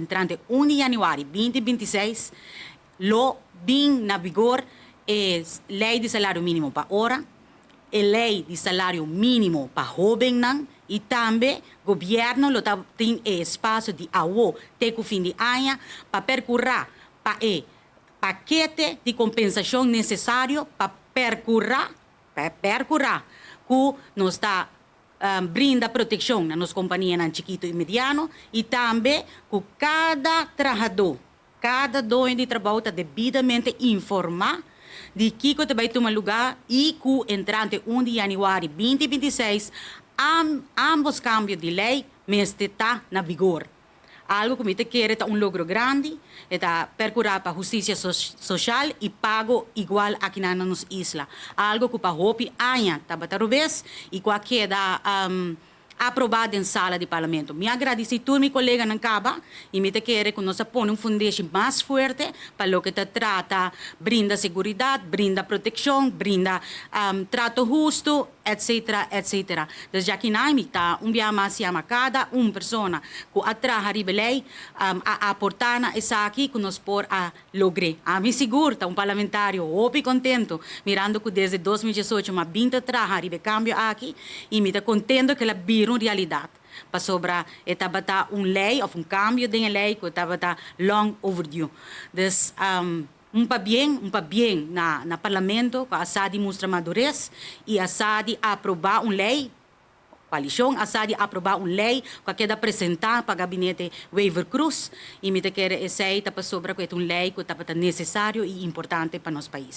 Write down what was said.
Entrante 1 di januari 2026 lo bin na vigor e lei di salario mínimo pa ora, e lei di salario mínimo pa hóbennan i tambe gobièrnu lo ta tin e espasio di awo te ku fin di aña pa perkurá pa e pakete di kompensashon nesesario pa perkurá pa perkurá ku nos ta brinda protekshon na nos kompanianan chikitu i mediano i tambe ku kada trahadó, kada doño di trabou ta debidamente informá di kiko ta bai tuma lugá i ku entrante 1 di yanüari 2026 ambos kambio di lei mester ta na vigor. Algu ku mi ta kere ta un logro grandi, e ta perkurá pa hustisia soshal i pago igual akinan na nos isla. Algu ku pa hopi aña tabata robes i ku a keda aprobá den sala di parlamento. Mi a gradisí tur mi koleganan kaba i mi ta kere ku nos a pone un fundeshi mas fuerte pa loke ta trata brinda seguridat, brinda protekshon, brinda trato hustu, etc. Etc. Dus djakinan mi ta un bia mas yama kada un persona ku a traha riba e lei a aportá na esaki ku nos por a logr'é. Ami sigur ta un parlamentario hopi kontentu mirando ku desde 2018 mi a bin ta traha riba e kambio aki i mi ta kontentu ku el a bira un realidat pasobra e tabata un lei òf un kambio den e lei ku tabata long overdue. Dus un pabien, un pabien na na parlamento ku a sa di mustra madures i a sa di aprobá un lei, koalishon a sa di aprobá un lei ku a keda presentá pa gabinete Wever-Croes i mi ta kere esei ta pasobra ku e ta un lei ku tabata nesesario i importante pa nos pais.